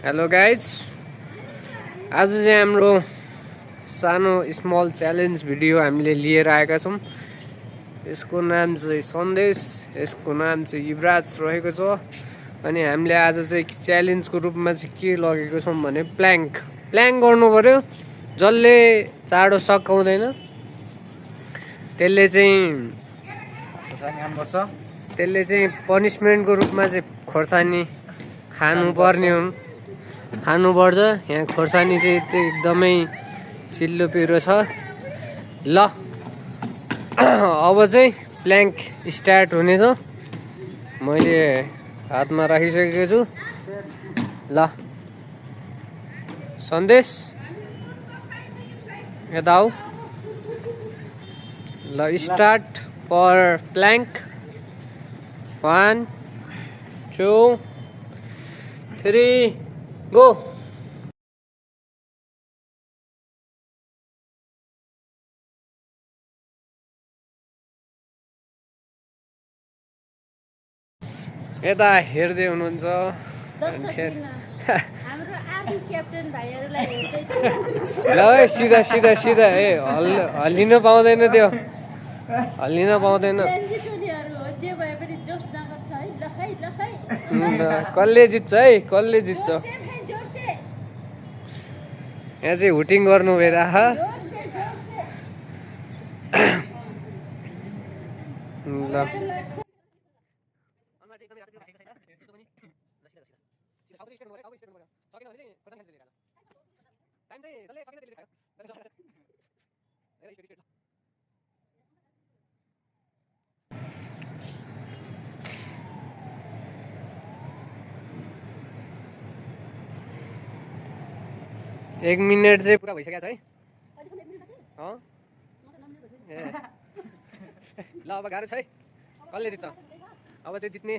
Hello guys, आज चाहिँ हाम्रो सानो स्मल च्यालेन्ज भिडियो हामीले लिएर आएका छौँ। यसको नाम चाहिँ सन्देश, यसको नाम चाहिँ युवराज रहेको छ। अनि हामीले आज चाहिँ च्यालेन्जको रूपमा चाहिँ के लगेको छौँ भने प्ल्याङ्क गर्नु पर्यो। जसले चाँडो सकाउँदैन त्यसले चाहिँ पनिसमेन्टको रूपमा चाहिँ खोर्सानी खानुपर्छ। यहाँ खोर्सानी चाहिँ एकदमै चिल्लो पिरो छ। ल अब चाहिँ प्ल्याङ्क स्टार्ट हुनेछ। मैले हातमा राखिसकेको छु। ल सन्देश यता आऊ। ल स्टार्ट फर प्ल्याङ्क। 1 2 3 गो। यता हेर्दै हुनुहुन्छ ल सिधा हल्लिन पाउँदैन, त्यो हल्लिन पाउँदैन। कसले जित्छ है, कसले जित्छ? यहाँ चाहिँ हुटिङ गर्नु भइरह। ल एक मिनट चाहिँ पुरा भइसकेको छ है। ल अब गाह्रो छ है। कसले जित्छ? अब चाहिँ जित्ने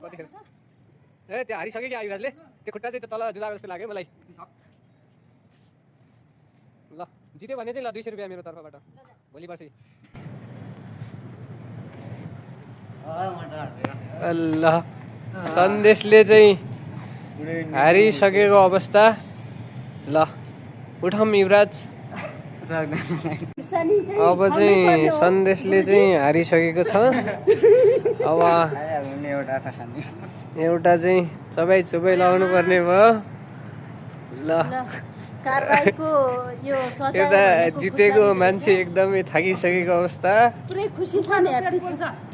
कतिखेर? ए त्यो हारिसक्यो क्या युवराजले। त्यो खुट्टा चाहिँ तल जुदाएको जस्तो लाग्यो मलाई। ल जित्यो भने चाहिँ ल 200 रुपियाँ मेरो तर्फबाट भोलि पर्सि। ल सन्देशले चाहिँ हारिसकेको अवस्था। ल उठाउँ युवराज। अब चाहिँ सन्देशले चाहिँ हारिसकेको छ। अब एउटा चाहिँ चबाइ लगाउनु पर्ने भयो। ल एउटा जितेको मान्छे एकदमै थाकिसकेको अवस्था। पुरै खुसी छ नि, ह्याप्पी छ।